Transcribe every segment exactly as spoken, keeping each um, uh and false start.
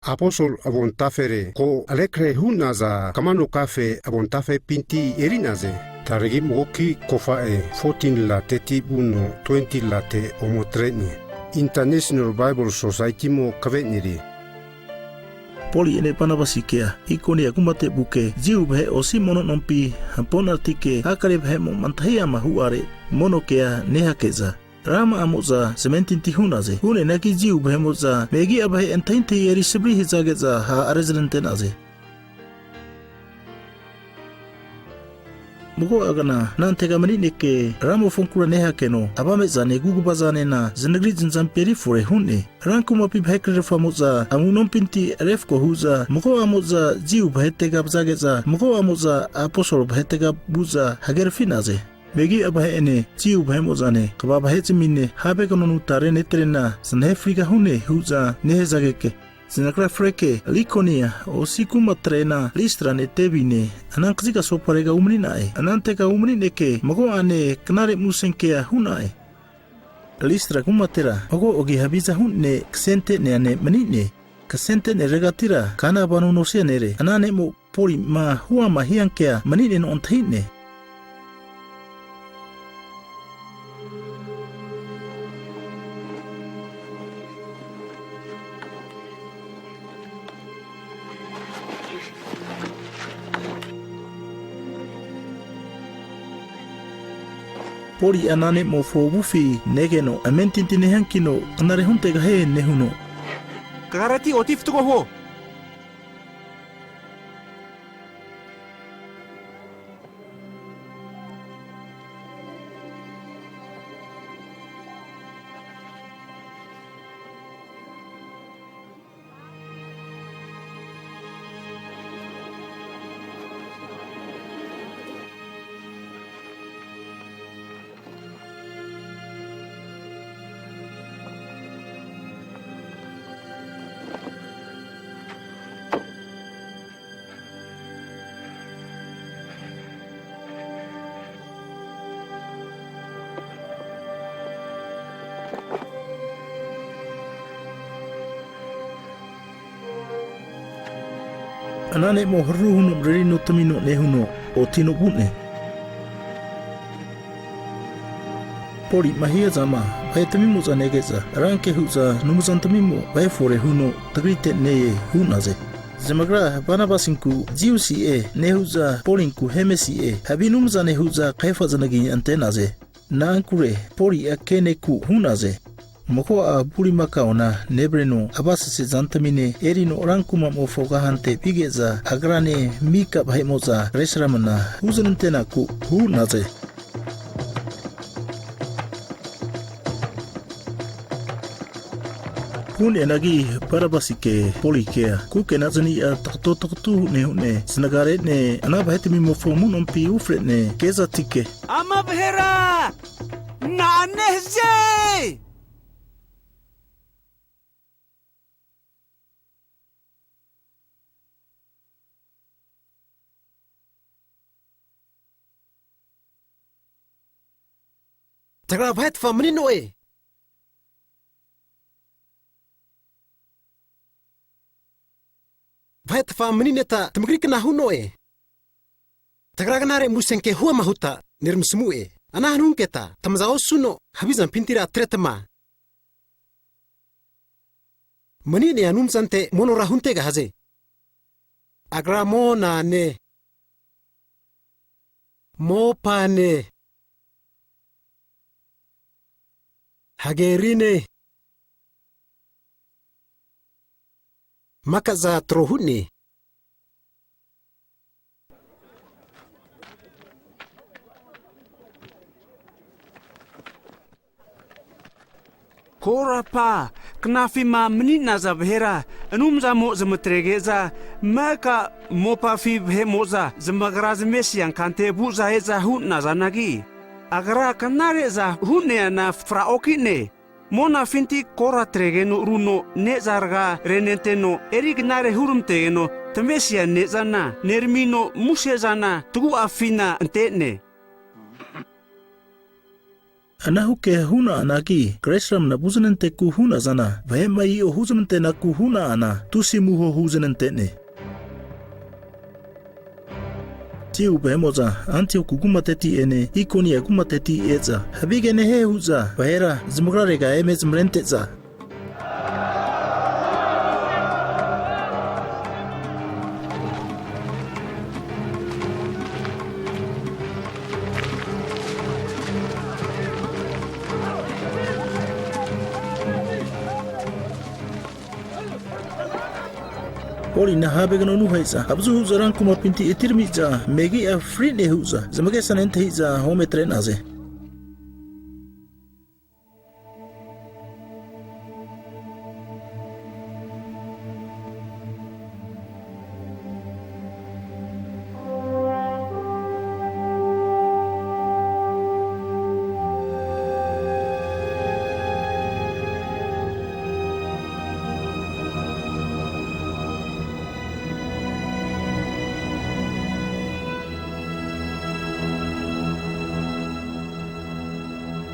Aposol avontafere ko rekrehe hu'naza kamano kafe avontafepinti eri'naze. Taregi magoki kofa'e fourteen lateti vuno twenty late ome atre'ne. International Bible Society mo kave'nerie. Poli'ene Banabasi kea Ikonia kumate vuke, Jiu vahe osi mono nompi hampo'nartike, hakare vahe'mo'ma antahi ama hu'are mono kea nehake'za, rama'amo'za zamentinti hu'naze. Hu'neanagi Jiu vahe'mo'za megi'a vahe antahintahi eri savri hazage'za ha' reznante'naze. Mago'a kna anantega mani'neke, Ramofonkura nehakeno, avame'zane kugvazanena zanagri zanazampi eri fore hu'ne. Ran kumapi vahe krerfamo'za amu'nompinti refko hu'za, mago'amo'za Jiu vahetega vazage'za, mago'amo'za aposol vahetega vu'za hagerafi'naze. Megi'a vahe'ene, Jiu vahe'mo'zane, kva vahe'zmine, have knonu tare netrena znahe frigahune hu'za nehazageke, znagra freke Likonia osi kuma atrena Listra ne Devine, ana kaziga asoparega umani'na'e. Anantega umani'neke mago'ane knare musenkea hu'na'e. Listra kumatera mago agi haviza hu'ne ksente'nea ne' mani'ne. Ksente'neregatira kana vano nosia nere, ana ne'mo Poli'ma huama hiankea mani'neno antahi'ne. Poli'a ana ne'mofo avufi negeno amentinti nehiankino knare huntegahie nehuno, kagrati oti fatgo huo! Ana ne'mo haruru huno marerino tamino nehuno otino vu'ne. Poli'ma hiazama vahetamimo'za nege'za, ranke hu'za anumzantamimo vahe fore huno tagrite ne-e hu'naze. Zamagra Banabasinku Jiusi'e nehu'za, Polinku Hemesi'e havi anumzane hu'za kahefa zanagi ante'naze. Na'ankure Poli'a keneku hu'naze. Mago'a bulimakaona nevareno avasese zantamine erino rankumamofo kagahante vige'za, agrane mika vahe'mo'za resramana huznantenaku hu'naze. Hu'neanagi Banabasike Polikea kukena zani'a tagato tagatu hu'ne hu'ne, znagarene ana vahetamimofo amu'nompi ufre'ne kezatike, ama vahera na'ane haze? Tagra vahetfa mani'no'e. Vahetfa mani'neta tamagri kna hu'no'e. Tagra knare musenke huama huta neramasamu'e. Ana hanunketa tamaza osuno havizampintira atretma mani'nea Anumzante monora huntegahaze. Agra monane, mopane, hagerine, makaza tro hu'ne. Korapa knafima mani'naza vahera Anumzamo zamatrege'za, maka mopafi vahe'mo'za zamagra zamesia kante vu'za e'za hu'nazanagi, Agra knare'za hu'neana fra oki'ne. Monafinti kora atregeno runo ne'za rga renenteno eri knare hurmantegeno, tamesia ne'zana neramino musezana tagu'afina ante'ne. Anahu ke hu'na'anagi, Krisramna vuznanteku hu'nazana, vahe'ma i'o huzmantenaku hu'na'ana, tusi amuho huznante'ne. Jiu vahe'mo'za Antioku kumateti ene Ikonia kumateti e'za, havige nehie hu'za vahera zamagrarega eme zmarente'za, Polina havegna nuhae'za, avazu hu'za rankumapinti etirami'za, megi'a fri'ne hu'za, zmagesa nentahi'za ome atre'naze.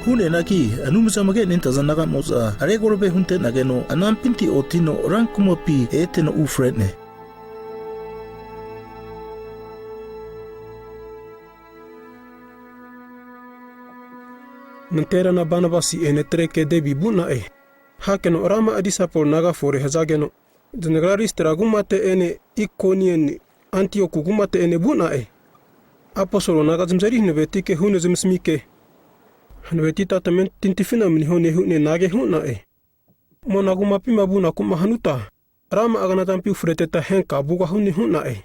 Hu'neanagi Anumzama age nentaza nagamo'za regorave hunte'nageno, anampinti otino rankumapi eteno ufre'ne. Nanterana Banabasi ene atreke Debi vu'na'e. Hakeno rama'a disaipol naga fore hazageno, zanagra Listra kumate ene, Ikonieni, Antioku kumate ene vu'na'e. Aposol naga zmazeri hanavetike hu'ne zmasmike, hanavetita tamentintifina maniho nehu'ne anage hu'na'e. Mona kumapima vunaku'ma hanuta, rama'a knazampi ufreteta henka vugahune hu'na'e.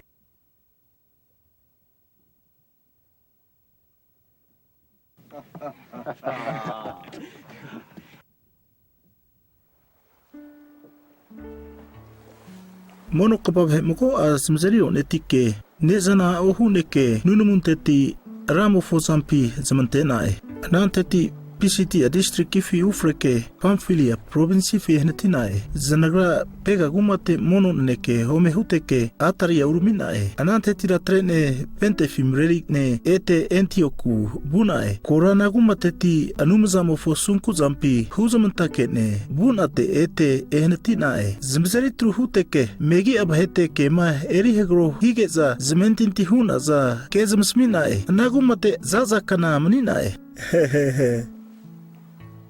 Mono kva vahe mago'a zmazeri onetike, ne'zana ohu'neke nunamunteti Ramofo azampi zamante'na'e. Ananteti Pisitia distrikifi ufreke Pamfilia provinsifi ehnatina'e. Zanagra Pega kumate mono naneke ome huteke Ataria urami'na'e. Anantetira atre'ne ventefi mareri'ne ete Antioku vu'na'e. Korana kumateti Anumzamofo asunku azampi huzmantake'ne vu'nate ete ehnati'na'e. Zmazeri atru huteke megi'a vahete kema eri hagro hige'za zamentinti hu'naza ke zmasami'na'e. Ana kumate zaza kna mani'na'e. Hehehe.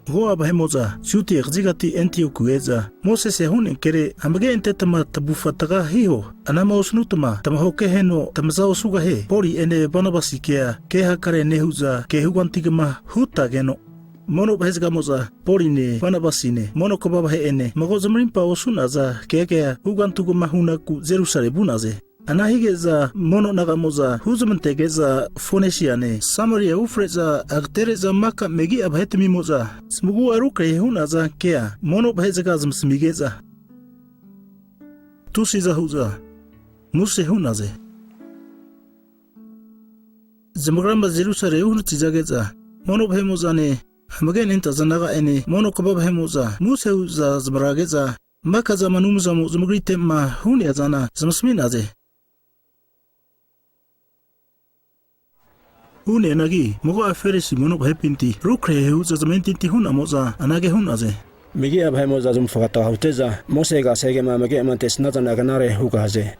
Mago'a vahe'mo'za Judia kazigati Antioku e'za, Mosese hu'nea kere amage antetma tavufa tga hiho. Anama osanutma tamahoke heno tamaza osugahie. Poli ene Banabasi kea ke hakare nehu'za ke hugantigma hutageno, mono vahe zgamo'za Poline, Banabasine, mono kva vahe'ene mago zamarimpa osu'naza keagea hugantugma hunaku Jerusale vu'naze. Ana hige'za mono nagamo'za huzmantege'za Fonesiane, Samaria ufre'za agatere'za maka megi'a vahetamimo'za zmagu'a rukrehe hu'naza kea mono vahe zga zmasamige'za, tusiza hu'za muse hu'naze. Zamagrama Jerusale uhnatizage'za, mono vahe'mo'zane, amage nentaza naga'ene mono kva vahe'mo'za muse hu'za zmarage'za, maka'zama Anumzamo zamagrite'ma hu'neazana zmasami'naze. Hu'neanagi mago'a Farisi mono vahepinti rukrehe hu'za zamentinti hu'namo'za anage hu'naze. Megi'a vahe'mo'za zmafga tga hute'za Mose kasegema amage'ma antesnazana knare hugahaze.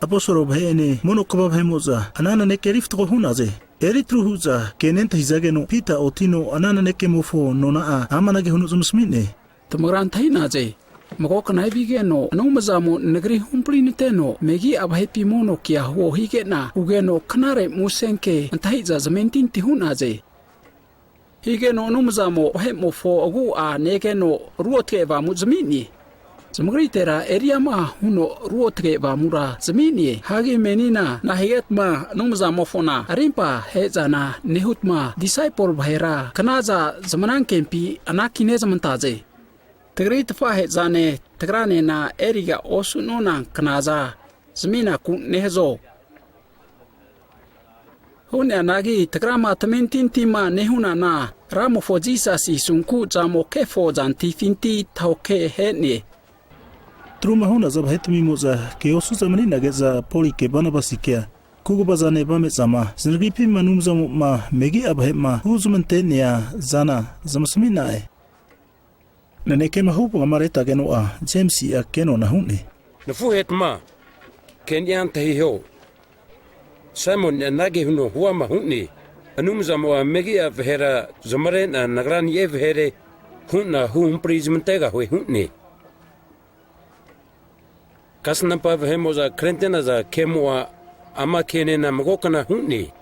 Aposol vahe'ene mono kva vahe'mo'za ana naneke eri fatgo hu'naze. Eri atru hu'za ke nentahizageno Pita otino ana nanekemofo nona'a amanage huno zmasami'ne. Tamagra antahi'naze, mago kna evigeno Anumzamo nagri huhampri nateno megi'a vahepi mono kea huo hige'na hugeno knare musenke antahi'za zamentinti hu'naze. Higeno Anumzamo vahe'mofo agu'a negeno Ruotge Avamu zami'ne. Zamagritera eriama huno Ruotge Avamura zami'ne. Hagi menina nahigetma Anumzamofona arimpa he'zana nehutma disaipol vahera knaza zmanankempi anaki nezmantaze. Tagri tafahe'zane, tagranena eriga osu'nona knaza zaminaku nehazo? Hu'neanagi tagrama tamentintima nehunana, Ramofo Jisasi asunku zamo kefo zantifinti tahoke he'ne. Truma hu'naza vahetamimo'za ke osu'za mani'nage'za Polike Banabasi kea kugvazane avame'zama, znagripima Anumzamo'ma megi'a vahe'ma huzmante'nea zana zamasmi'na'e. Nanekema huvgama retageno'a, Jemisi'a kenona hu'ne. Nafuhetma, ke'nia antahiho. Saimoni'a anage huno huama hu'ne, Anumzamo'a megi'a vahera zamare'na nagrani'e vahere hu'na huhampri zamantegahue hu'ne. Kasnampa vahe'mo'za krente'naza kemo'a ama kenena magokna hu'ne.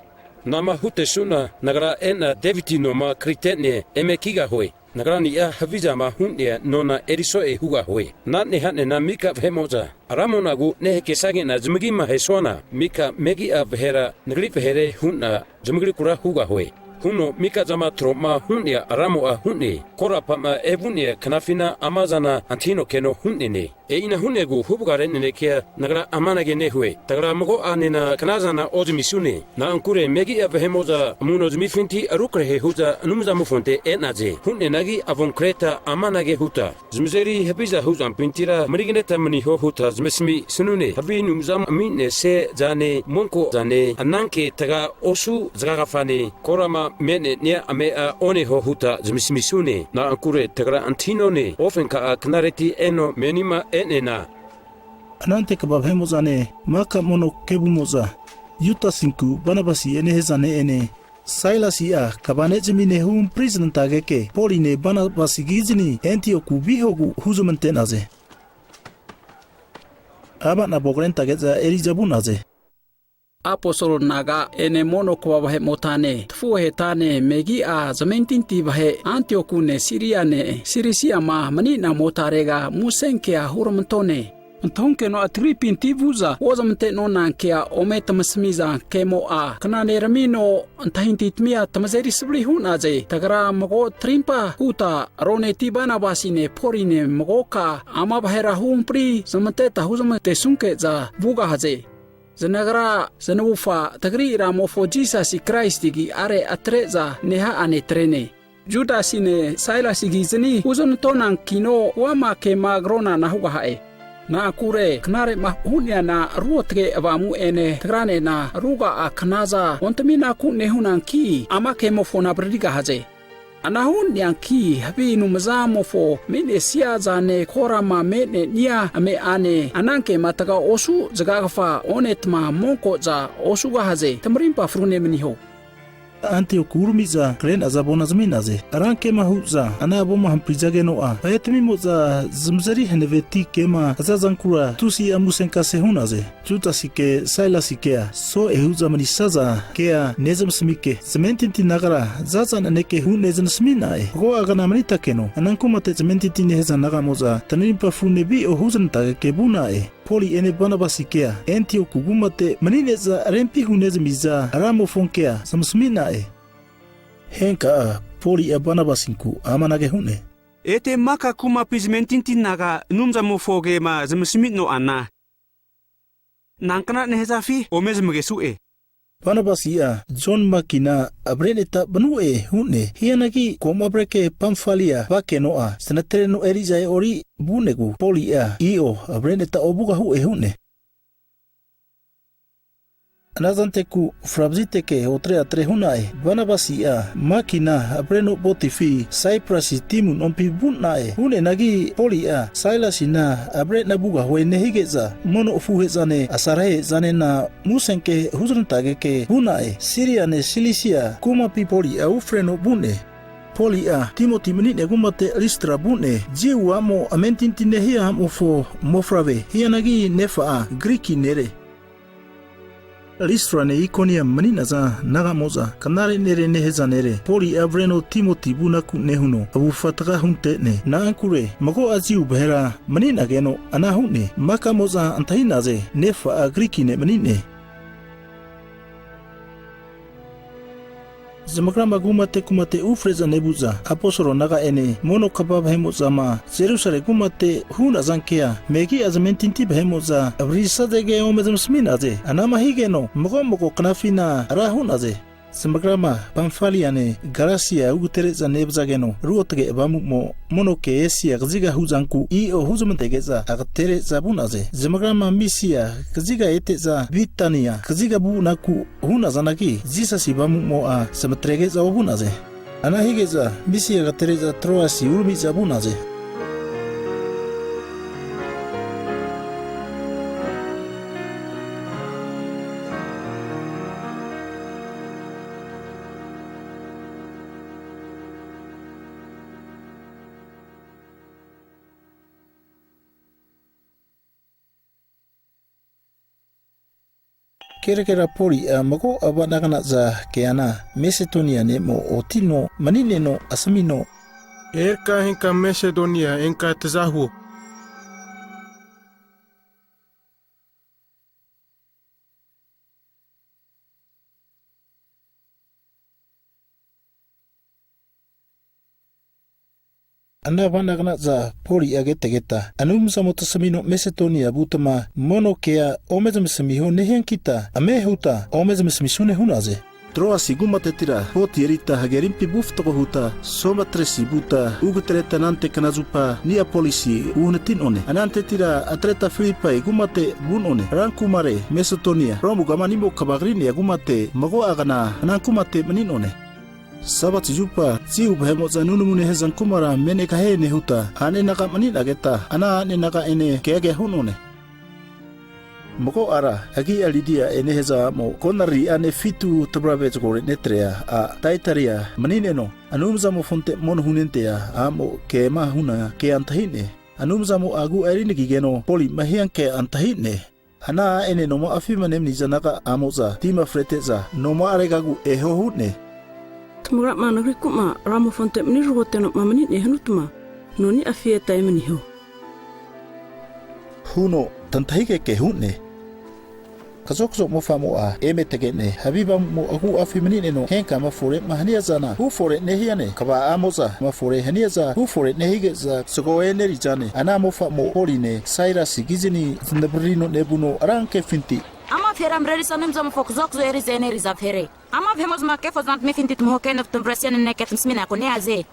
Na'ma hutesu'na nagra e'na Deviti noma krite'ne eme kigahue. Nagrani'a havizama hu'nea nona eriso'e hugahue. Ana neha'nena mika vahe'mo'za Ramonagu nehakesage'na zamagima hesuana, mika megi'a vahera nagri vahere hu'na zamagrikura hugahue. Huno mika'zama tro'ma hu'nea Ramo'a hu'ne, korapa'ma evu'nea knafina amazana antahino keno hu'nene. E'ina hu'negu huvgare nanekea nagra amanage nehue, tagra mago'anena knazana ozamisune. Na'ankure megi'a vahe'mo'za amuno zamifinti rukrehe hu'za Anumzamofonte e'naze. Hu'neanagi avonkreta amanage huta, zmazeri haviza huzampintira manigneta maniho huta zmasami snune. Havi anumzama ami'nesia zane, monko zane, ananke taga osu zgagfane, korama me'nenia ame'a oneho huta zmasamisune. Na'ankure tagra antahinone, ofenka'a knareti eno menima e'neana. Anante kva vahe'mo'zane, maka mono kevumo'za, Jutasinku Banabasi'e nehaza ne'ene, Sailasi'a kva ne'zmine huhampri znantageke, Poline Banabasi kizni Antioku vihogu huzmante'naze. Ama'na avo krentege'za eri'za vu'naze. Aposol naga'ene mono kva vahe'motane, tafuhetane, megi'a zamentinti vahe Antiokune, Siriane, Silisiama mani'namotarega musenkea huramantone. Antahunkeno'a tagripinti vu'za ozmante'nona kea ome tamasmiza kemo'a, kna neramino antahintahitamia tamazeri savri hu'naze. Tagra mago tarimpa huta Roneti Banabasine Poline magoka ama vahera huhampri zamanteta huzmantesunke'za vugahaze. Znagra znavufa tagri Ramofo Jisasi Kraisi agi'are atre'za neha'ane atrene. Judasine Sailasi kizni huzmantonankino huama kema kronana hugaha'e. Na'ankure knare'ma hu'neana Ruotge Avamu'ene tagranena ruga'a knaza ontaminaku nehunanki, ama kemofona avaririgahaze. Ana hu'neanki havi anumzamofo me'nesia zane korama me'nenia ame'ane, anankema taga osu zgagfa onetma monko'za osugahaze, tamarimpa frune maniho. Antioku uramiza kre'naza avona zami'naze. Rankema hu'za ana avoma hamprizageno'a, vahetamimo'za zmazeri hanaveti kema hazazankura tusi'a musenkase hu'naze. Judasike Sailasikea so'e hu'za manisaza kea nezmasamike, zamentinti nagara zaza naneke hu'neznasmi'na'e. Mago'a kna manitakeno, ana kumate zamentinti nehaza nagamo'za tanarimpa frune vi'o huznantageke vu'na'e. Poli'ene Banabasikea Antioku kumate mani'ne'za rempi hunezmiza Ramofo kea zamasmi'na'e. Henka'a Poli'a Banabasinku amanage hu'ne. Ete maka kumapi zamentinti naga Anumzamofo kema zamasmi'no'ana, nankna nehazafi ome zmagesu'e. Banabasi'a Jon Makina avreneta vanu'e hu'ne. Hianagi ko'ma avreke Pamfalia vakeno'a znatreno eri'za e'ori vu'negu, Poli'a i'o avreneta ovugahu'e hu'ne. Anazanteku fravaziteke otre atre hu'na'e. Banabasi'a Makina avreno botifi Saiprasi timu nompi vu'na'e. Hu'neanagi Poli'a Sailasina avrena vugahue nehige'za, mono afuhe'zane, asarahe'zanena musenke huznantageke vu'na'e. Siriane Silisia kumapi Poli'a ufreno vu'ne. Poli'a Timoti mani'nea kumate Listra vu'ne. Jiu a'mo amentinti nehia a'mofo mofavre, hianagi nefa'a Griki nere. Listrane Ikonium mani'naza nagamo'za knare nere nehaza nere, Poli'a avreno Timoti vunaku nehuno avufa tga hunte'ne. Na'ankure mago'a Jiu vahera mani'nageno ana hu'ne. Makamo'za antahi'naze, nefa'a Griki ne' mani'ne. Zamagrama kumate kumate ufre'za nevu'za, aposol naga'ene mono kva vahe'mo'zama Jerusale kumate hu'nazankea, megi'a zamentinti vahe'mo'za avrisazege ome zamasmi'naze. Anama higeno mago mago knafina ra hu'naze. Zamagrama Pamfaliane Galasia ugatere'za nevazageno, Ruotge Avamu'mo mono ke Esia kaziga hu'zanku i'o huzmantege'za agatere'za vu'naze. Zamagrama Misia kaziga ete'za Bitania kaziga vu'naku hu'nazanagi, Jisasi Avamu'mo'a zamatrege'za ovu'naze. Ana hige'za Misia agatere'za Troasi urami'za vu'naze. Keragera Poli'a mago ava'nagnaza keana Masedonia ne'mo otino mani'neno asamino, Erika henka Masedonia enka taza huo. Ana ava'nagnaza Poli'a ketegeta, Anumzamo tasamino Masedonia vutma mono kea ome zamasmiho nehiankita, ame huta ome zamasmisune hu'naze. Troasi kumatetira boti erita hagerimpi vufatgo huta Somatresi vuta ugatreta anante knazupa Niapolisi uhnati'none. Anantetira atreta Filipai kumate vu'none. Rankumare Masedonia, Romu kamanimo kva kri'nea kumate mago'a kna ana kumate mani'none. Sabati zupa Jiu vahe'mo'za nunamu nehaza kumara me'negahie nehuta, a'nenaga mani'nageta, ana a'nenaga ene keaga hu'none. Mago'ara agi'a Lidia nehaza a'mo, Konilia'ane fitu tavrave zgore netrea a' Taiataria mani'neno, Anumzamofonte mono hunentea a'mo kema hu'na kea antahi'ne. Anumzamo'a agu'a erinagigeno Poli'ma hiankea antahi'ne. Ana a'ene noma'afima nemaniza naga'amo'za tima frete'za noma'aregagu eho hu'ne. Tamagrama nagriku'ma Ramofonte mani rugotenoma mani'ne hanutma, noni'afi eta emaniho, huno tantahigeke hu'ne. Kazokzo mofamo'a eme tage'ne, havi avamu'mo agu'afi mani'neno henkama fore'ma haniazana hufore nehiane, kva'amo'za ma fore haniaza hufore nehige'za zgo e'nerizane. Ana mofa'mo Poline Sailasi kizni znavarino nevuno rankefinti, Ama vahera mrerisa Anumzamofo kazokzo eri'za e'neriza vahere. Ama vahe'mozma kefo zantmifinti tamahoke tmavresia naneke tmasminaku neaze.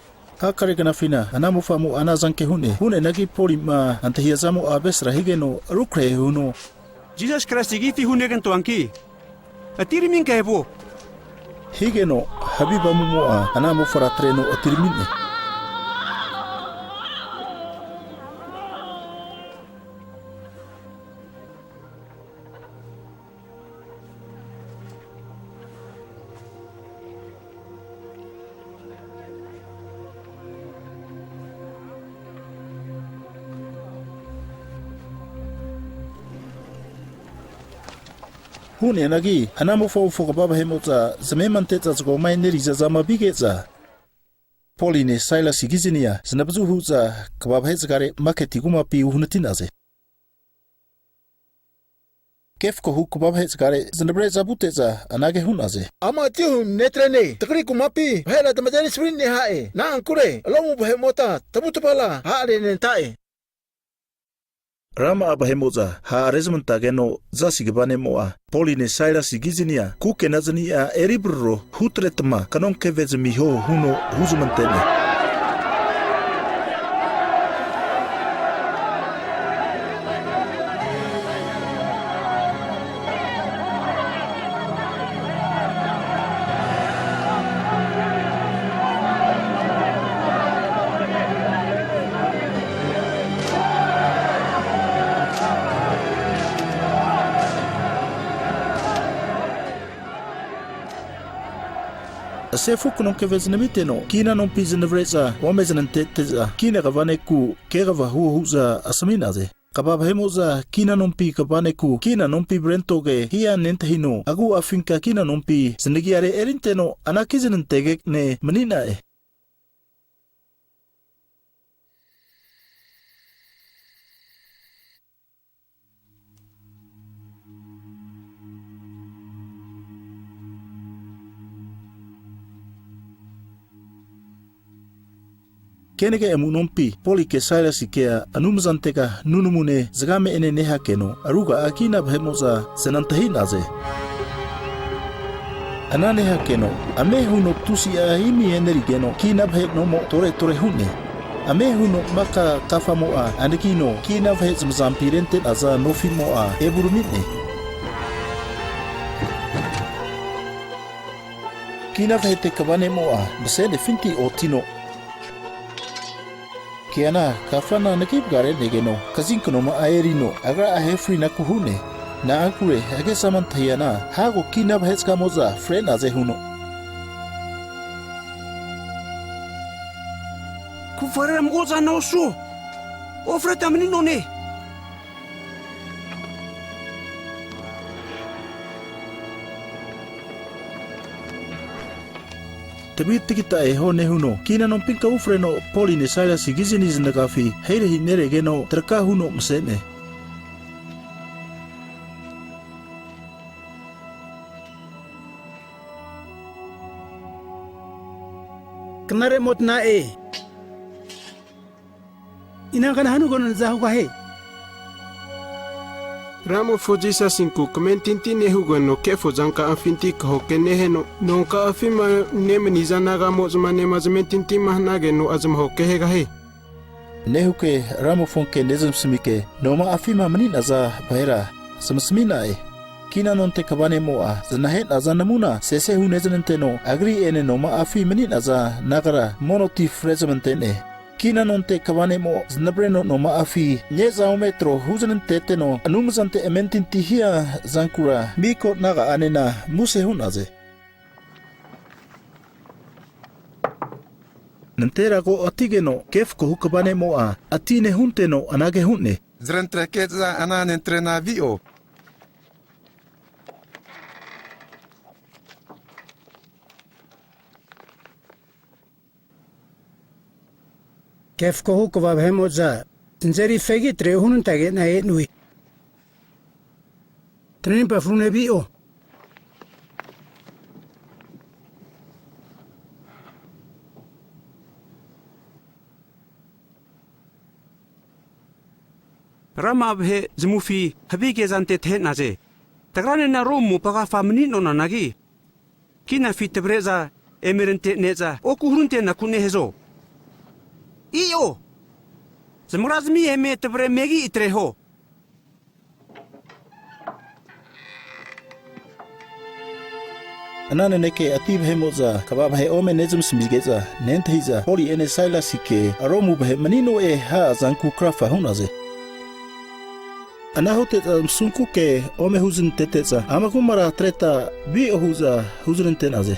Hakare knafina ana mofa'mo anazanke hu'ne. Hu'neanagi Poli'ma antahiazamo'a avesra higeno rukrehe huno, Jisas Kraisi agifi hunegantoanki, atiraminka evuo. Higeno havi avamu'mo'a ana mofara atreno atirami'ne. Hu'neanagi ana mofa'mofo kva vahe'mo'za zamema ante'za zgoma e'neriza zama vige'za, Poline Sailasi kiznia znavazu hu'za kva vahe'zgare maketi kumapi uhnati'naze. Kefkohu kva vahe'zgare znavare'za vute'za anage hu'naze, Ama atihu netrene, tagri kumapi vahera tmazeri savarine ha'e, na'ankure Romu vahe'mota tavutavara ha'renenta'e. Rama'a vahe'mo'za ha' rezmantageno, Jasi kva ne'mo'a Poline Sailasi kiznia kukena zani'a erivariro hutretma knonke've zamiho huno huzmante'ne. Asefu knonke've znamiteno, kina nompi znavare'za ome znantete'za, kina kva ne'ku kegva huo hu'za asami'naze. Kva vahe'mo'za kina nompi kva ne'ku kina nompi avrentoge hia nentahino, agu'afinka kina nompi znagiare erinteno anaki znantege'ne mani'na'e. Kenage amu'nompi Polike Sailasikea Anumzantega nunamune zgame'ene nehakeno, ruga'a kina vahe'mo'za znantahi'naze. Ana nehakeno ame huno tusi'a imi enerigeno kina vahe nomo tore tore hu'ne. Ame huno maka kafamo'a anagino kina vahe zmazampi rente'naza nofimo'a evurami'ne. Kina vahete kva ne'mo'a mse'nefinti otino, keana kafana anagi vgare'negeno kazinknoma'a erino agra'a ahe frinaku hu'ne. Na'ankure agesama antahiana hago kina vahe zgamo'za fre'naze huno. Kufarera mago'zana osuo, ofreta mani'none. Tvi tagita eho nehuno, kina nompinka ufreno Poline Sailasi kizni znagafi hairahi neregeno traka huno mse'ne. Knare'motna'e. Inankna hanugeno naza hugahie? Ramofo Jisasinku kamentinti nehugeno kefo zanka'afinti kahoke neheno, nonka'afima nemaniza nagamo'zma nema zamentintima hanageno zmahoke hegahie. Nehuke Ramofonke nezmasamike noma'afima mani'naza vahera zmasamina'e. Kina nonte kva ne'mo'a zanahe'naza namuna sese huneznanteno, agri ene noma'afi mani'naza nagara mono ti frezmante'ne. Kina nonte kva ne'mo znavreno noma'afi ne'za ome tro huzananteteno, Anumzante amentinti hia zankura miko naga'anena muse hu'naze. Nantera ko atigeno, kefkohu kva ne'mo'a ati nehunteno anage hu'ne, zrentreke'za ana nentrena vi'o. Kefkohu kva vahe'mo'za zanazeri fegi atre hunantage'na e'noe. Trampa frune vi'o. Rama'a vahe zamufi havi kezante tahe'naze. Tagranena Romu mopa agafa mani'nonanagi, kinafi tavre'za eme rante'ne'za oku hurantenaku nehazo? I'o! Zamagra zmi eme tavre megi atreho. Ana naneke ati vahe'mo'za kva vahe ome nezmasamige'za nentahi'za, Poli'ene Sailasike Romu vahe mani'no'e ha'azanku krafa hu'naze. Ana hute'za zmasunkuke ome huzantete'za, ama kumara atreta vi'o hu'za huzanante'naze.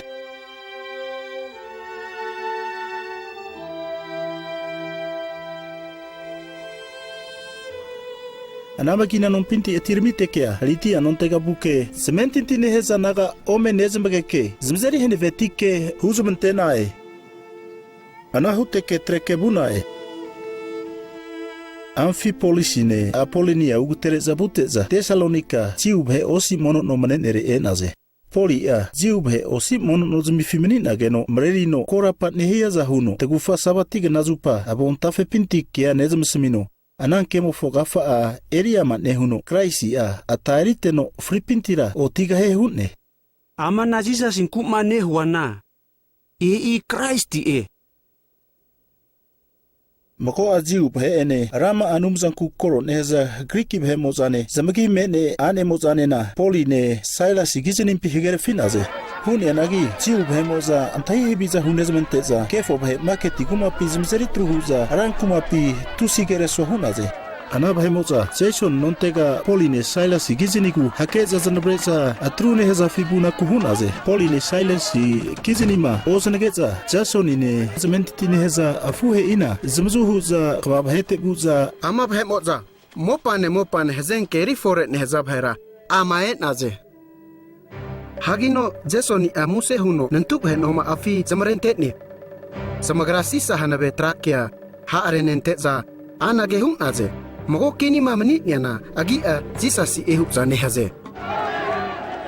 Anama kina nompinti atiramite'kea, Lidia nontega vuke, zamentinti nehaza naga ome nezmageke, zmazeri hanavetike huzmante'na'e. Ana huteke atreke vu'na'e. Amfipolisine Apolinia ugatere'za vute'za, Tesalonika Jiu vahe osi mono no mane'nere e'naze. Poli'a Jiu vahe osi mono no zmifi mani'nageno mrerino, korapa nehiaza huno tagufa Savati knazupa avontafepinti kea nezmasamino, ana kemofo agafa'a eriama nehuno, Kraisi'a ata eriteno fripintira otigahie hu'ne. Amana Jisasinku'ma nehuana, e'i Kraisi'e. Mago'a Jiu vahe'ene, rama'a Anumzanku koro nehaza Griki vahe'mo'zane, zamagi me'ne a'nemo'zanena Poline Sailasi kiznimpi hagerafi'naze. Hu'neanagi Jiu vahe'mo'za antahi haviza hunezmante'za, kefo vahe maketi kumapi zmazeri atru hu'za ran kumapi tusi keresua hu'naze. Ana vahe'mo'za Jesoni nontega Poline Sailasi kiznigu hake'za zanavre'za atru nehazafi vunaku hu'naze. Poline Sailasi kiznima ozanage'za, Jesonine zamentinti nehaza afuhe'ina zamazu hu'za kva vahete vu'za, ama vahe'mo'za mopane mopane hazenke eri fore nehaza vahera ama e'naze. Hagino Jesoni'a muse huno nantu vahe noma'afi zmarente'ne. Zamagra Sisa hanave trakea ha'renente'za anage hu'naze, mago kinima mani'neana agi'a Jisasi'e hu'za nehaze.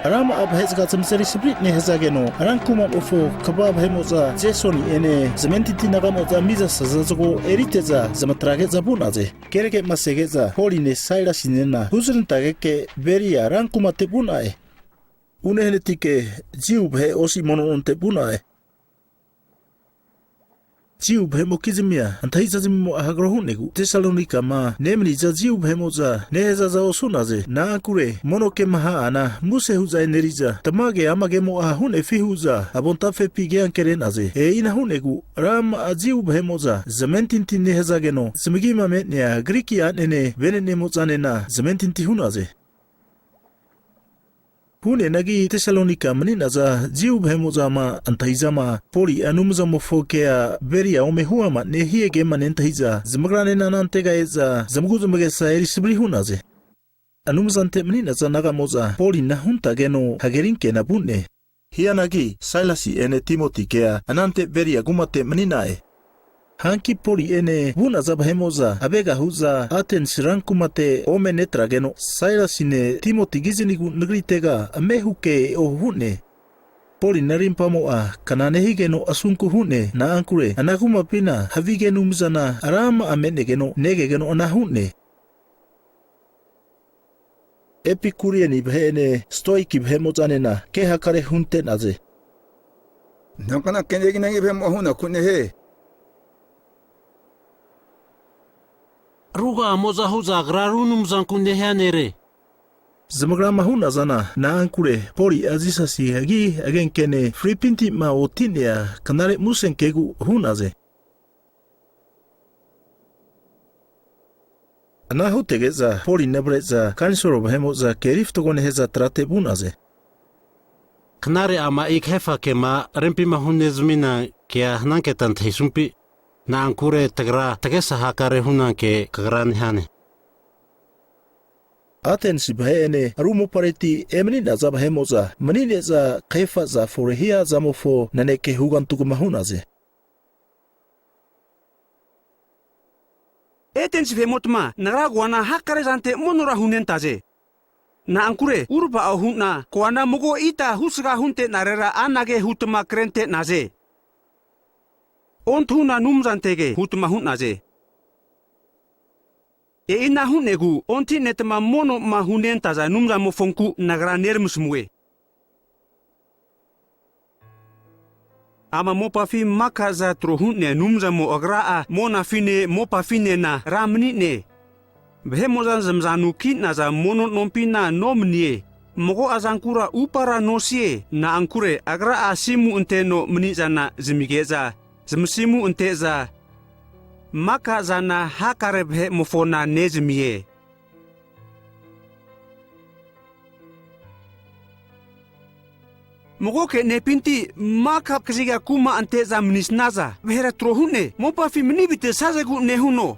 Rama'a vahe'zga zmazeri savri nehazageno, rankumamofo kva vahe'mo'za Jesoni'ene zamentinti nagamo'za mizasaza zgo erite'za zmatrage'za vu'naze. Kerege'ma sege'za Poline Sailasinena huzrantageke Beria rankumate vu'na'e. Unehnatike Jiu vahe osi mono nonte vu'na'e. Jiu vahe'mokizmia antahiza zmimo'a hagro hu'negu, Tesalonikama nemaniza Jiu vahe'mo'za nehazaza osu'naze. Na'ankure mono kema ha'ana muse hu'za eneri'za, tamage ama kemo'a hu'nefi hu'za avontafepi keankere'naze. E'ina hu'negu, rama'a Jiu vahe'mo'za zamentinti nehazageno, zamagima me'nea Griki a'nene vene'nemo'zanena zamentinti hu'naze. Hu'neanagi Tesalonika mani'naza Jiu vahe'mo'zama antahizama, Poli'a Anumzamofo kea Beria ome huama nehie kema nentahiza, zamagranena anantega e'za zamagu zamagesa eri savri hu'naze. Anumzante mani'naza nagamo'za Polina huntageno hagerinkena vu'ne. Hianagi Sailasi ene Timoti kea anante Beria kumate mani'na'e. Hanki Poli'ene vu'naza vahe'mo'za avega hu'za Atensi rankumate ome netrageno, Sailasine Timoti kiznigu nagritega ame huke e'o hu'ne. Polina rimpamo'a kna nehigeno asunku hu'ne, na'ankure ana kumapina havige anumzana rama'a me'negeno negegeno ana hu'ne. Epikuriani vahe'ene Stoiki vahe'mo'zanena ke hakare hunte'naze. Nankna keneginagi vahe'mo'a hu'naku nehie? Ruga'amo'za hu'za agra ru anumzanku nehia nere. Zamagrama hu'nazana, na'ankure Poli'a Jisasi agi agenkene fripinti'ma oti'nea knare musenkegu hu'naze. Ana hutege'za Polina avare'za kanisol vahe'mo'za keri fatgo nehaza trate vu'naze. Knare ama'i kahefa kema rempima hunezamina kea hananketa antahisumpi? Na'ankure tagra tagesa hakare hunanke kagra nehane. Atensi vahe'ene ru mopareti emani'naza vahe'mo'za mani'ne'za kahefaza fore hiazamofo naneke hugantugma hu'naze. Atensi vahe'motma, nagra koana hakare zante monora hunentaze. Na'ankure urva'a hu'na koana mago ita husga hunte'narera anage hutma krente'naze. Ontahuna Anumzantege hutma hu'naze. E'ina hu'negu ontahinetma monoma hunentaza Anumzamofonku nagra neramasmue. Ama mopafi maka'za tro hu'nea Anumzamo, Agra'a monafine mopafinena ra mani'ne. Vahe'mo'za zmazanu ki'naza mono nompina nomanie. Mago'a zankura upara nosie, na'ankure Agra'a asimu anteno mani'zana zamige'za, zmasimu ante'za, maka'zana hakare vahe'mofona nezamie. Magoke nepinti maka kaziga kuma ante'za manisnaza vahera tro hu'ne, mopafi mani avitesazegu nehuno.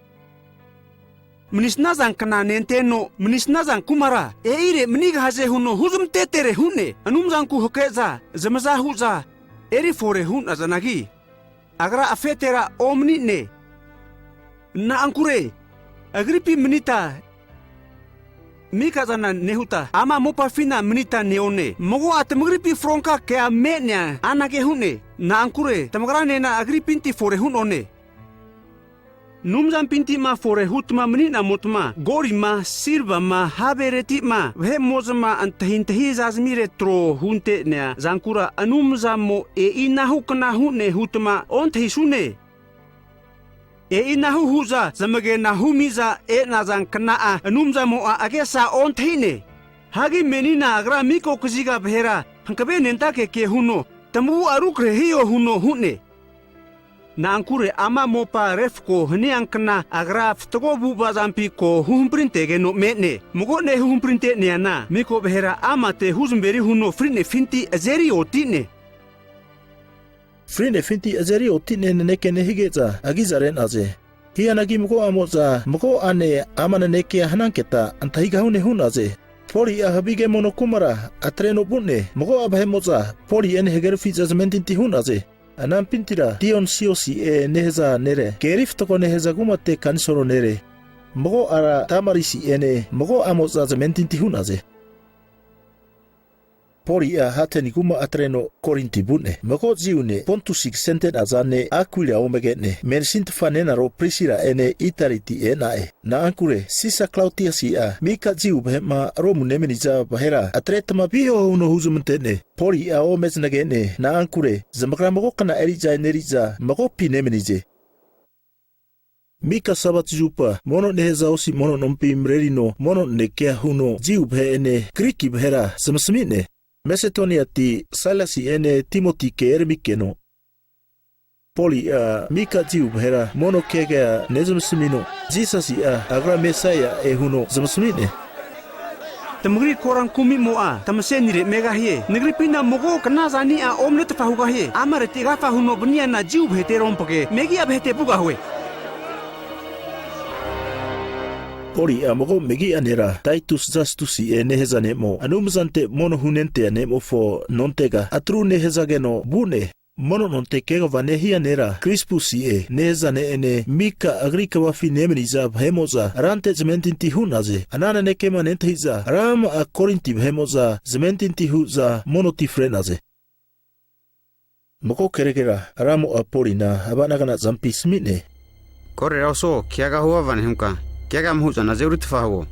Manisnaza kna nenteno manisnaza kumara, e'ire manigahaze huno huzmantetere hu'ne. Anumzanku hake'za zmaza hu'za eri fore hu'nazanagi, Agra afetera omani'ne. Na'ankure Agripi manita mika'zana nehuta, ama mopafina manita neone. Mago'a tamagripi fronka kea me'nea anage hu'ne, na'ankure tamagranena Agripinti fore hu'none. Anumzampintima fore hutma mani'namotma, golima, silvama, haveretima, vahe'mozama antahintahi zazmire tro hunte'nea zankura Anumzamo e'inahukna hu'ne hutma ontahisune. E'inahu hu'za zamagena humiza e'naza kna'a Anumzamo'a agesa ontahine. Hagi menina Agra miko kaziga vahera hankavenentake ke huno, tamagu'a rukrehe hiho huno hu'ne. Na'ankure ama mopa refko haniankna Agra fatgo avu'avazampi ko huhamprintegeno me'ne. Mago nehuhamprinte'neana miko vahera amate huzmaveri huno fri'nefinti azeri oti'ne. Fri'nefinti azeri oti'ne naneke nehige'za agiza re'naze. Hianagi mago'amo'za mago'ane ama nanekea hananketa antahigahune hu'naze. Poli'a havige mono kumara atreno vu'ne. Mago'a vahe'mo'za Poli'ene hagerafi'za zamentinti hu'naze. Anampintira Dionisiosi'e nehaza nere, keri fatgo nehaza kumate kanisol nere, mago'ara Tamarisi'ene mago'amo'za zamentinti hu'naze. Poli'a Hateni kuma atreno Korinti vu'ne. Mago Jiu ne', Pontusi ksente'naza ne' Akuila omege'ne, menasintfa nenaro Prisila ene Italiti e'na'e. Na'ankure Sisa Klautiasi'a mika Jiu vahe'ma Romu nemaniza vahera atretma viho huno huzmante'ne. Poli'a ome znage'ne, na'ankure zamagra mago kna eri'za eneri'za magopi nemanize. Mika Sabati zupa mono nehaza osi mono nompi mrerino mono nanekea huno Jiu vahe'ene Griki vahera zamasmi'ne. Masedonia ti Sailasi ene Timoti ke eramikeno, Poli'a mika Jiu vahera mono keaga nezmasamino, Jisasi'a agra Mesaia'e huno zamasmi'ne. Tamagri koran kumimo'a tamasenire megahie. Nagripina mago knazani'a omnetfa hugahie. Amareti agafa huno vaniana Jiu vahete rompage, megi'a vahete vugahue. Poli'a mago megi'a nera Taitus Jastusi'e nehaza ne'mo, Anumzante mono hunentea ne'mofo nontega atru nehazageno vu'ne. Mono nonte kegva nehia nera Krispusi'e nehaza ne'ene mika agri kvafi nemaniza vahe'mo'za Rante zamentinti hu'naze. Ana nanekema nentahi'za, rama'a Korinti vahe'mo'za zamentinti hu'za mono ti fre'naze. Mago keregera Ramo'a Polina ava'na knazampi asmi'ne. Korera osuo, keaga huava nehunka, keaga mahu'zana azeritfa huo.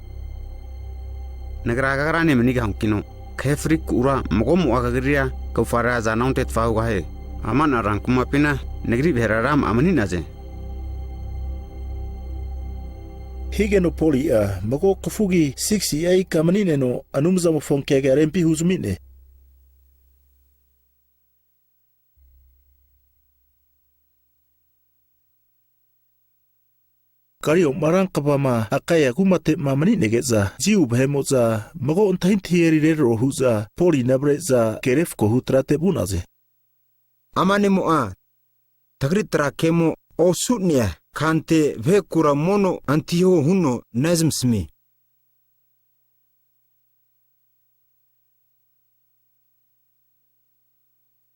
Nagra kagrane manigahuankino, kahe friku'ura magomo'a kagrira kaufare azana ontetfa hugahie. Ama'na rankumapina nagri vahera rama'a mani'naze. Higeno Poli'a mago kafugi sigisi eika mani'neno Anumzamofo keaga rempi huzami'ne. Galio'ma rankvama Akaia kumate'ma mani'nege'za, Jiu vahe'mo'za mago antahintahi eri reraro hu'za Polina avare'za ke refkohu trate vu'naze. Ama ne'mo'a, tagri tra kemo osu'nea kante vahekura mono antahiho huno nezmasmie.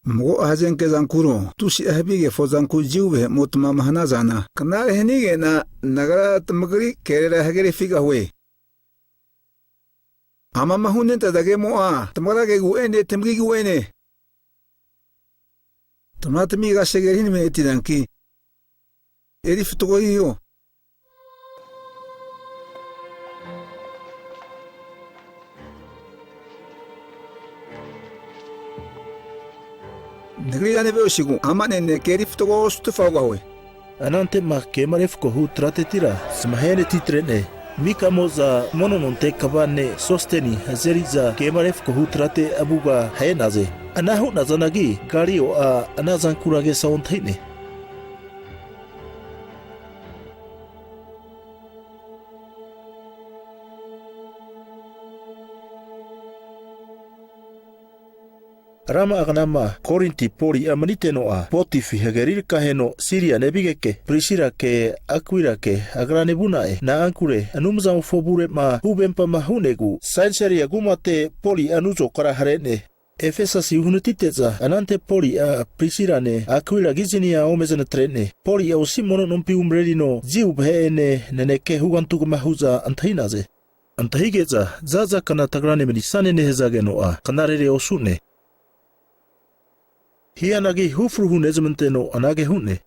Mago'a hazenke zankuro, tusi'a havi kefo zanku Jiu vahe'motmama hanazana, knare hanige'na nagra tamagri kerera hagerefigahue. Amama hunentaza kemo'a tamagra kegu ene, tamagigu ene. Tamagra tami kasegere hinavenetizanki, eri fatgo hiho. Nagri naneve'osigu, ama'nene ke eri fatgo osutfa hugahue. Anante'ma kema refkohu tratetira zamahenetitre'ne. Mikamo'za mono nonte kva ne' Sosteni azeri'za kema refkohu trate avuga hae'naze. Ana hu'nazanagi, Galio'a ana zankura agesa ontahi'ne. Rama'a knama Korinti Poli'a maniteno'a, botifi hageri rakaheno Siria nevigeke, Prisila ke, Akuila ke agrane vu'na'e. Na'ankure Anumzamofo avurema huvempama hu'negu, Kaisaria kumate Poli'a anuzokara hare'ne. Efesasi uhanatite'za, anante Poli'a Prisilane Akuila kizinia ome znatre'ne. Poli'a osi mono nompi umarerino, Jiu vahe'ene naneke hugantugma hu'za antahi'naze. Antahige'za, zaza kna tagrane manisane nehazageno'a, knarere osu'ne. Hianagi hufru hunezmanteno anage hu'ne,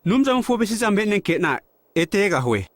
Anumzamofo avesiza me'nenke'na ete egahue.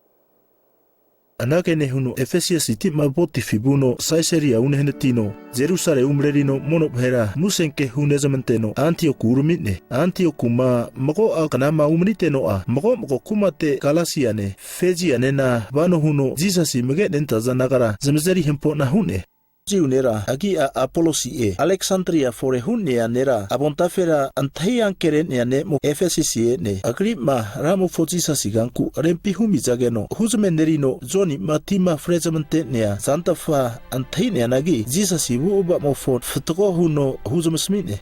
Anage nehuno Efesiasitima botifi vuno Kaisaria unehnatino, Jerusale umarerino mono vahera musenke hunezmanteno Antioku urami'ne. Antiokuma mago'a knama umaniteno'a, mago mago kumate Galasiane, Fejianena vano huno Jisasi amage nentaza nagara zamazeri hampo'na hu'ne. Jiu nera agi'a Apolosi'e, Aleksandria fore hu'nea nera avontafera antahi ankere'nea ne'mo Efesasi e'ne. Agri'ma Ramofo Jisasi kanku rempi humizageno huzamenerino Joni'ma tima frezmante'nea zantfa antahi'neanagi, Jisasi avu'ava'mofo fatgo huno huzmasmi'ne.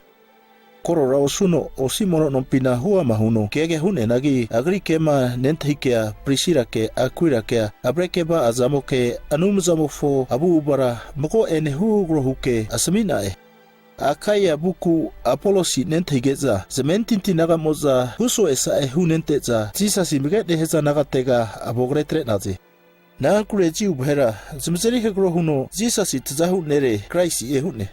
Korora osuno osi mono nompina huama huno keaga hu'neanagi, agri kema nentahikea Prisila ke, Akuila kea avreke va'a zamoke Anumzamofo avu'avara mago'ene huhagro huke asmi'na'e. Akaia vuku Apolosi nentahige'za, zamentinti nagamo'za hu so'esa'e hunente'za, Jisasi amage nehaza nagatega avogre atre'naze. Na'ankure Jiu vahera zamazeri hagro huno Jisasi tazahu nere Kraisi'e hu'ne.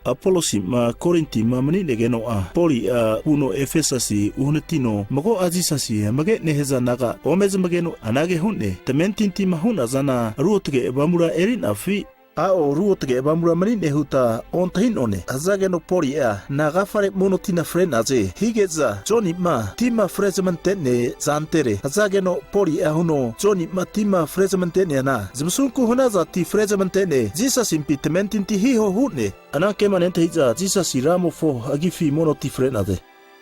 Apolosi'ma Korintima mani'negeno'a, Poli'a vuno Efesasi uhanatino mago'a Jisasi amage nehaza naga ome zamageno anage hu'ne, tamentintima hu'nazana Ruotge Avamura eri'nafi? A'o, Ruotge Avamura mani'ne huta ontahi'none. Hzageno Poli'a, na agafare mono tina fre'naze. Hige'za Joni'ma tima frezmante'ne zantere. Hzageno Poli'a huno Joni'ma tima frezmante'neana zmasunku hanaza ti frezmante'ne, Jisasimpi tamentinti hiho hu'ne. Ana kema nentahi'za Jisasi Ramofo agifi mono ti fre'naze.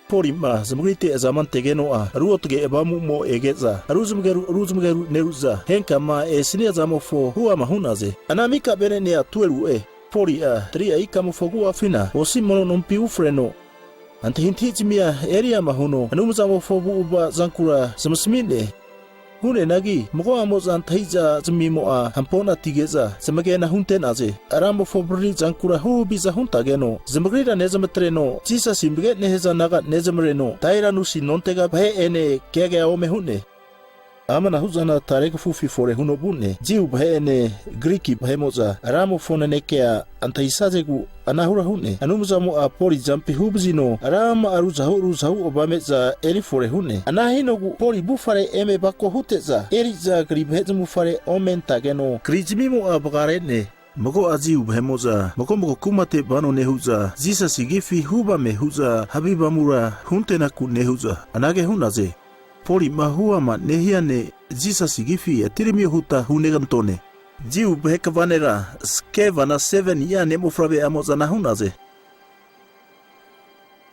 Poli'ma zamagrite azama antegeno'a, Ruotge Avamu'mo ege'za, ru zmageru, ru zmageru neru'za, henkama esnia zamofo huama hu'naze. Ana mika vene'nea tueru'e, Poli'a, tri'a ikamofo agu'afina osi mono nompi ufreno, antahintahi zamia eriama huno Anumzamofo avu'ava zankura zamasmi'ne. Hu'neanagi mago'amo'za antahiza zamimo'a hampo'natige'za zamagena hunte'naze. Ramofo avariri zankura huhaviza huntageno, zamagrira nezmatreno, Jisasi amage nehaza naga nezmareno, Tairanusi nontega vahe'ene keagea ome hu'ne. Amanahu'zana tare kafufi fore huno vu'ne. Jiu vahe'ene Griki vahe'mo'za Ramofo nanekea antahisazegu anahura hu'ne. Anumzamo'a Poli zampi huvazino, rama'a ruzahu ruzahu avame'za erifore hu'ne. Ana hinogu Poli avufare eme avako hute'za, eri'za kri vahe zamufare ome antageno, kri zamimo'a vgare'ne. Mago'a Jiu vahe'mo'za mago mago kumate vano nehu'za, Jisasi agifi huvame hu'za havi avamura huntenaku nehu'za, anage hu'naze, Poli'ma huama nehia ne' Jisasi agifi atiramio huta hunegantone. Jiu vahe kva nera, Skevana seveni'a ne'mofavre'amo'zana hu'naze.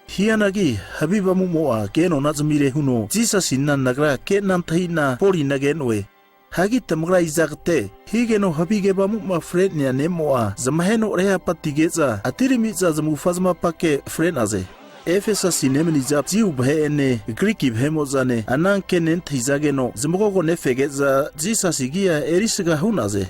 Hianagi havi avamu'mo'a kenona zamire huno, Jisasina nagra ke'na antahina Polina ke'noe. Hagi tamagra izagate? Higeno havige avamu'ma fre'nea ne'mo'a zamaheno rehapatige'za, atirami'za zamufa zmapake fre'naze. Efesasi nemaniza Jiu vahe'ene Griki vahe'mo'zane ananke nentahizageno, zmagogo nefege'za Jisasi agia erisaga hu'naze.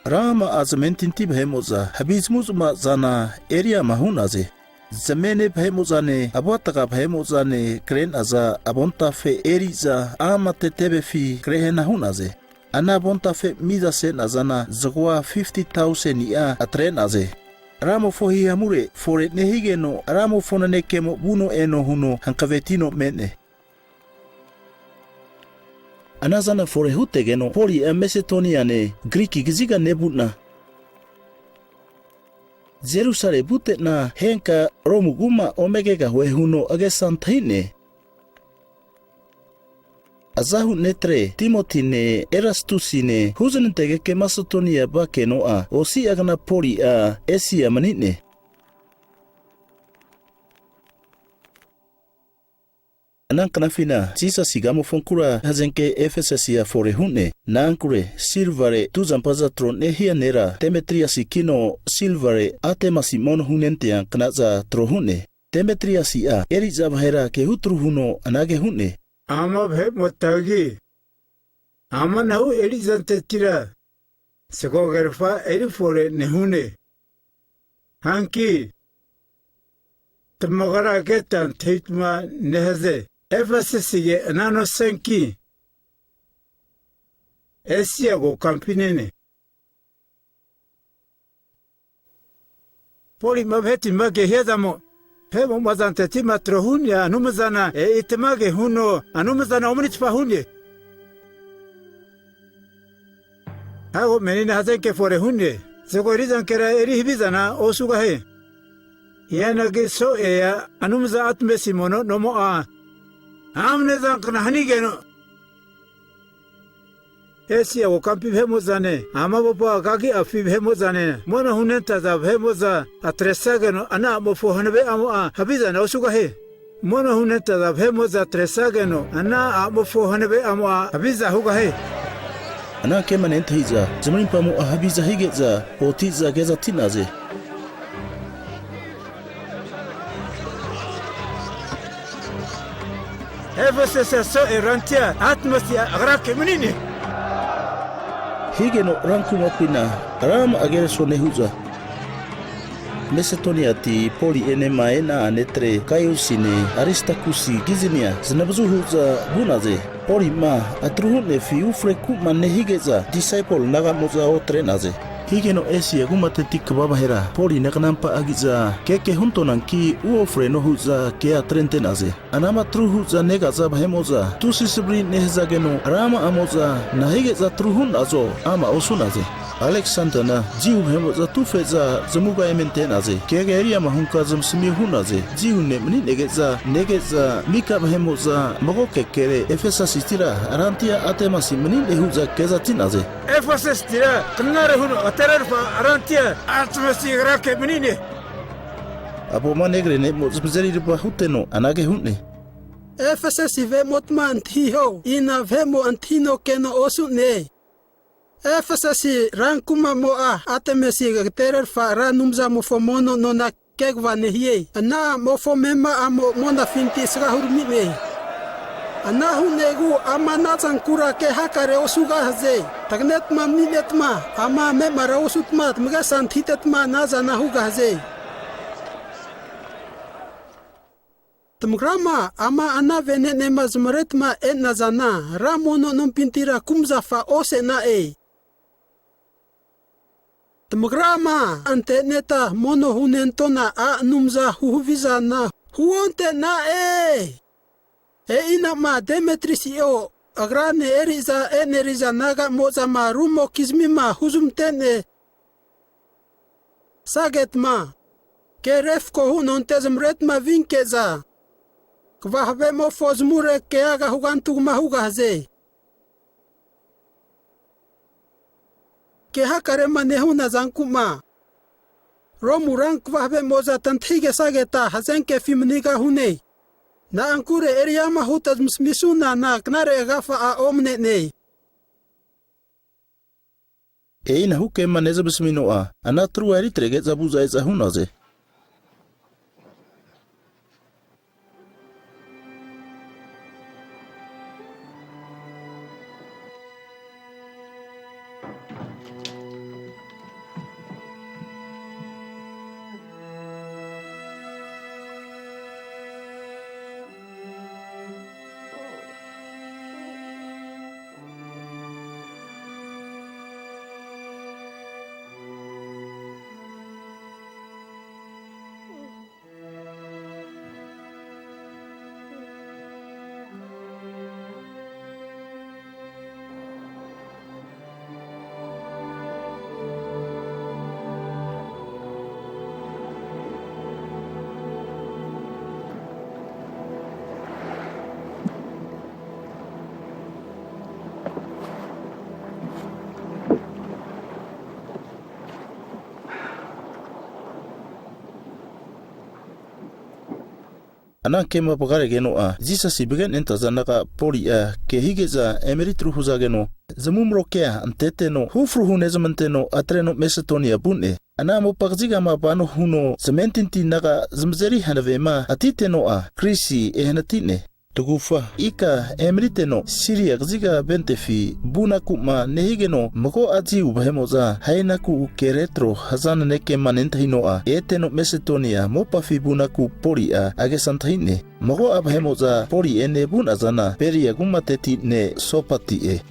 Rama'a zamentinti vahe'mo'za havi zmuzmazana eriama hu'naze. Zamene vahe'mo'zane, avuatga vahe'mo'zane kre'naza avontafe eri'za amate tevefi krehena hu'naze. Ana avontafe miza se'nazana zgoa fifti tauseni'a atre'naze. Ramofo hihamure fore nehigeno, Ramofo nanekemo vuno eno huno hankavetino me'ne. Anazana fore hutegeno, Poli'a Masetoniane Griki kaziga nevu'na, Jerusale vute'na henka Romu kuma ome kegahue huno agesa antahi'ne. Azahu netre Timotine Erastusine huzanantegeke Masedonia vakeno'a, osi'a kna Poli'a Esia mani'ne. Ana knafina Jisasi kamofonkura hazenke Efesasia fore hu'ne. Na'ankure silvare tuzampaza tro nehia nera Demetriasi kino silvare Atemasi mono hunentea knaza tro hu'ne. Demetriasi'a eri'za vahera kehutru huno anage hu'ne, ama vahe'motagi, amanahu eri'zantetira zgo agerfa erifore nehune. Hanki tamagra keta antahitma nehaze. Efesasige ana nosenki, Esia kokampinene. Poli'ma vahetima kehiazamo, vahe'mo'ma azantetima tro hu'nea Anumzana e'i tamage huno Anumzana omnitfa hu'ne. Hago menina hazenke fore hu'ne, zgo erizankera eri havizana osugahie. Hianagi so'ea Anumza Atmesi mono nomo'a amnezankna hanigeno, Esia kokampi vahe'mo'zane, ama mopa kagi'afi vahe'mo'zane, mono hunentaza vahe'mo'za atresageno, ana a'mofo hanave'amo'a havizana osugahie. Mono hunentaza vahe'mo'za atresageno, ana a'mofo hanave'amo'a haviza hugahie. Ana kema nentahi'za, zamarimpamo'a haviza hige'za, oti'za kezati'naze. Efesasia so'e rantia Atmasi'a agrake mani'ne. Higeno rankumapina rama'a kereso nehu'za, Masetoniati Poli'enema e'na'a netre Gaiusine Aristakusi kiznia znavazu hu'za vu'naze. Poli'ma atru hu'nefi ufreku'ma nehige'za disaipol nagamo'za otre'naze. Higeno Esia kumateti kva vahera Poli nagnampa agi'za keke huntonanki uofreno hu'za kea atrente'naze. Anama atru hu'za negaza vahe'mo'za tusi savri nehazageno, rama'amo'za nahige'za atru hu'nazo ama osu'naze. Aleksandana Jiu vahe'mo'za atufe'za zamuga emente'naze. Kege eriama hunka zmasamio hu'naze. Jiu ne' mani'nege'za nege'za mika vahe'mo'za magoke kere Efesasitira rantia Atemasi mani'ne hu'za kezati'naze. Efesasitira knare huno atererfa rantia Atemasi agrake mani'ne. Avoma negre ne'mo zmazeri rva huteno anage hu'ne. Efesasi ve'motma antahiho, ina vahe'mo antahino keno osu'ne. Efesasi rankumamo'a Atemasi agatererfa ra anumzamofo mono nona kegva nehie. Ana a'mofo amema'amo monafinti asga hurami'ne. Ana hu'negu ama anazankura ke hakare osugahaze. Tagnetma mani'netma, ama amemara osutma tamagesa antahitetma anazana hugahaze. Tamagrama ama ana vene'nema zamaretma e'nazana, ra mono nompintira kumzafa ose'na'e. Tamagrama ante'neta mono hunentona a' anumza huhavizana huonte'na'e. E'inama Demetrisi'o, agrane eri'za e'neriza nagamo'zama rumokizmima huzmante'ne sagetma, ke refko huno antezmaretma vinke'za, kva havemofo zamure keaga hugantugma hugahaze. Ke hakarema nehuna zanku'ma, Romu rankva vahe'mo'za tantahigesageta hazenkefi manigahune. Na'ankure eriama huta zmasamisunana knare agafa'a omne'ne. E'inahu kema nezmasamino'a, ana atrua eritrege'za vu'za e'za hu'naze. Ana kema vgaregeno'a, Jisasi avage nentaza disaipol naga Poli'a ke hige'za emeri atru huzageno, zamumro kea anteteno, hufru hunezmanteno atreno Masedonia vu'ne. Ana mopa kazigama vano huno zamentinti naga zmazeri hanavema atiteno'a, Grisi ehanati'ne. Tagufa ika emariteno, Siria kaziga ventefi vunaku'ma nehigeno, mago'a Jiu vahe'mo'za haenaku ke retro haza nanekema nentahino'a, eteno Masedonia mopafi vunaku Poli'a agesa antahi'ne. Mago'a vahe'mo'za Poli'ene vu'nazana, Beria kumateti ne' Sopati'e.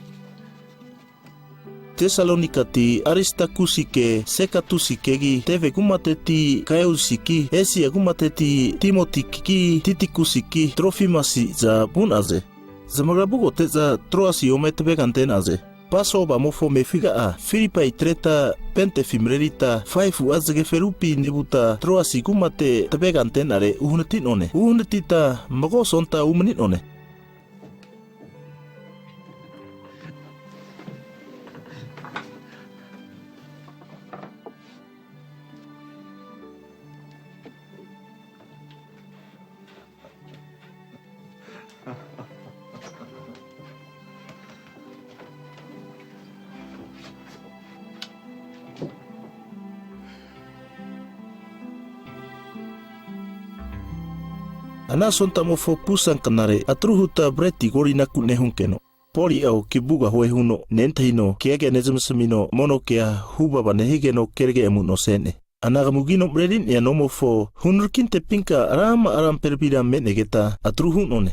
Tesalonikati Aristakusike, Sekatusikegi, teve kumateti Kaiusiki, Esia kumateti Timotikiki, Titikusiki, Trofimasi'za vu'naze. Zamagra vugote'za Troasi ome tavega ante'naze. Pasovamofo mefiga'a Filipai atreta ventefi marerita, faifu'a zgeferupi nevuta Troasi kumate tavega ante'nare uhanati'none. Uhanatita mago sonta umani'none. Ana sontamofo pusa knare atru huta breti kolinaku nehunkeno, Poli'a oki vugahue huno nentahino, keage nezmasamino mono kea huvava nehigeno kerage amu'no se'ne. Ana kamugino mareri'nea nomofo hunrakintepinka rama'a ramperapira me'negeta atru hu'none.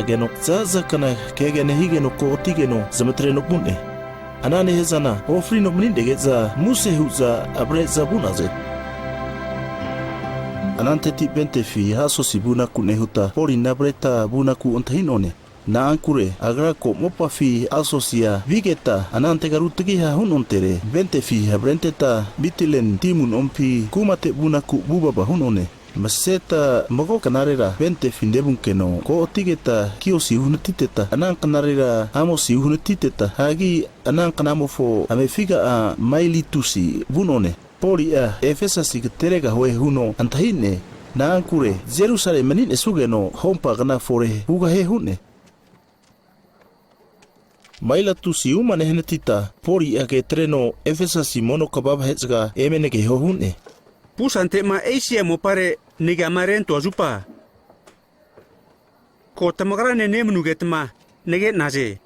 amitageno, zaza kna kegene higeno ko atigeno zamatreno vu'ne. Ana nehazana ofrino mani'nege'za muse hu'za avare'za vu'naze. Ananteti ventefi Asosi vunaku nehuta, Polina avareta vunaku antahi'none. Na'ankure agra ko mopafi Asosia vigeta, anantega rutagiha hu'nontere, ventefi avarenteta Mitileni timu nompi kumate vunaku vuvava hu'none. Maseta mago knarera ventefi nevunkeno, ko atigeta Kiosi uhnatiteta, ana knarera Amosi uhnatiteta, hagi ana knamofo amefiga'a Mailitusi vu'none. Poli'a Efesasi agateregahue huno antahi'ne, na'ankure Jerusalemi mani'nesugeno hompa kna fore hugahie hu'ne. Mailitusi uma nehnatita, Poli'a ketreno Efesasi mono kva vahe'zga eme nageho hu'ne. Pusantema Esia mopare nagama rentoa zupa, ko tamagrane nemnugetma nage'naze.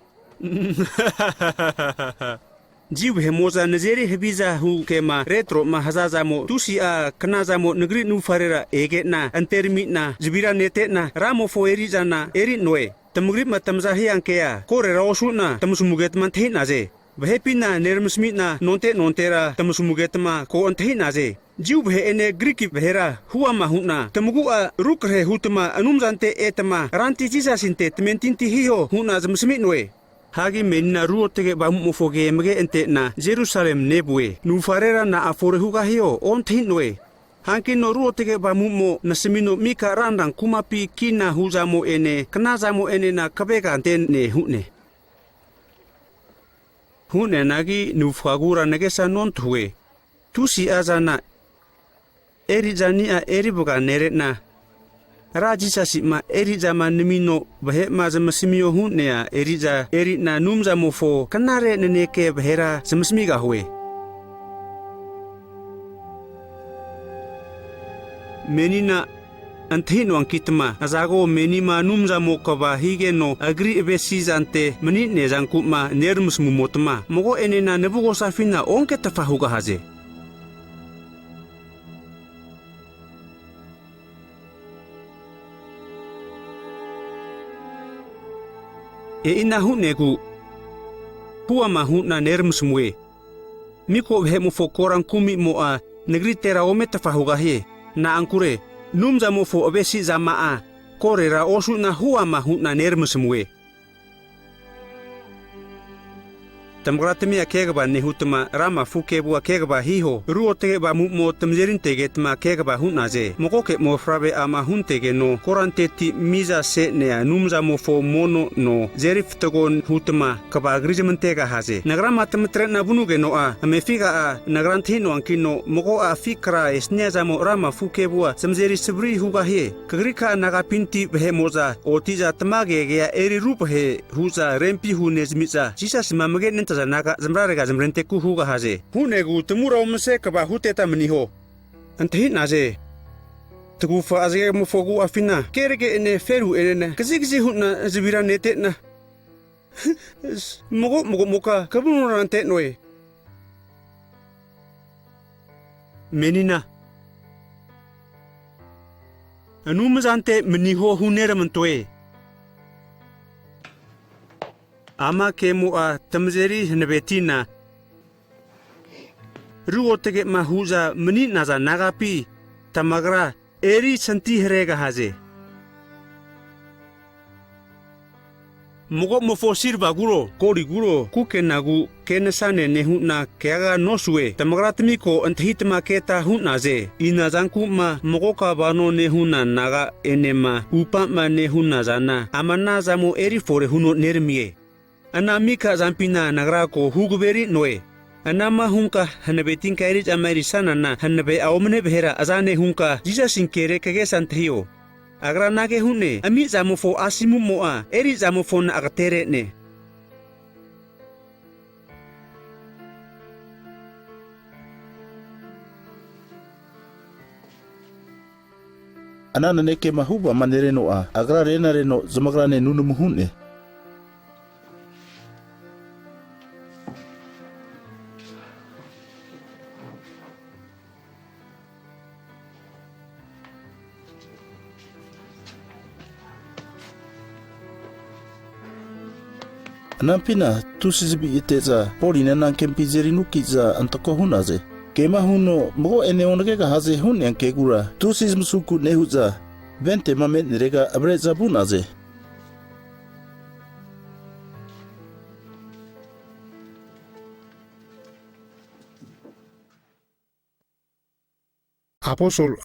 Jiu vahe'mo'za nazeri haviza hu kema retroma hazazamo tusi'a knazamo nagri navufarera ege'na anterami'na zavira nete'na, Ramofo eri'zana eri'noe. Tamagri'ma tamaza hiankea korera osu'na tamasamugetma antahi'naze. Vahepina neramasmi'na nonte nontera tamasamugetma ko antahi'naze. Jiu vahe'ene Griki vahera huama hu'na tamagu'a rukrahe hutma Anumzante etma Ranti Jisasinte tamentinti hiho hu'na zamasmi'noe. Hagi menina Ruotge Avamumofo ke amage ante'na Jerusalemi nevue. Navufarera na'a fore hugahio ontahi'noe. Hankino Ruotge Avamumo nasamino mika ranra kumapi kina huzamo'ene knazamo'enena kavega antene hu'ne. Hu'neanagi navufgagura nagesa nontahue. Tusi'a zana eri'zani'a erivga nere'na, Ra Jisasi'ma eri'zama namino vahe'ma zamasmio hu'nea eri'za eri'na Anumzamofo knare naneke vahera zamasmigahue. Menina antahi'noankitma, azago menima Anumzamo kva higeno Agri avesizante mani'neazanku'ma neramasamumotma, mago'enena navugosafina onketfa hugahaze. E'ina hu'negu huama hu'na neramasamue. Miko vahe'mofo koranku amimo'a nagritera ometfa hugahie. Na'ankure Anumzamofo avesizama'a korera osu'na huama hu'na neramasamue. Tamagratamia kegva nehutma ramafu kevua kegva hiho. Ruotge Avamumo tamazeri antegetma kegva hu'naze. Magoke mofavre'ama huntegeno koranteti miza se'nea Anumzamofo mono no azeri fatgo hutma kva krizmantegahaze. Nagrama tamatrena vunugeno'a, amefiga'a nagra antahi'noankino mago'a afi kra esniazamo ramafu kevua zamazeri savari hugahie. Kagrika'a nagapinti vahe'mo'za oti'za tamage kea eri ru vahe hu'za rempi hunezmi'za, Jisasima amage nentaza disaipol naga zmavurera zmarenteku hugahaze. Hu'negu tamura omase kva huteta maniho. Antahi'naze. Tagufa azgegmofo agu'afina kerage ene feru enena kazigazi hu'na zavira nete'na, mago mago'moka kavunora ante'noe. Menina Anumzante maniho huneramantoe. Ama kemo'a tamazeri hanavetina, ruotge'ma hu'za mani'naza nagapi tamagra eri santi haregahaze. Mago'mofo silva kuro, koli kuro, kukenagu ke nasane nehu'na keaga nosue. Tamagra tamiko antahitma keta hu'naze. Inazankuma magoka vano nehuna naga enema upama nehunazana, ama ana zamo erifore huno neramie. Ana mika zampina nagra ko hugaveri'noe. Anama hunka hanavetinka eri'zama erisanana, hanave'a omane vahera azane hunka Jisasi kere kagesa antahio. Agra anage hu'ne, ami'zamofo asimumo'a eri'zamofona agatere'ne. Ana nanekema huvama nereno'a, agra renareno zamagrane nunamu hu'ne. Anampina tusi zami'ate'za Polina ana kempi azeri anuki'za antako hu'naze. Kema huno mago'ene onagegahaze hu'nea kegura, tusi zamasunku nehu'za, ventema me'nerega avare'za vu'naze. Aposol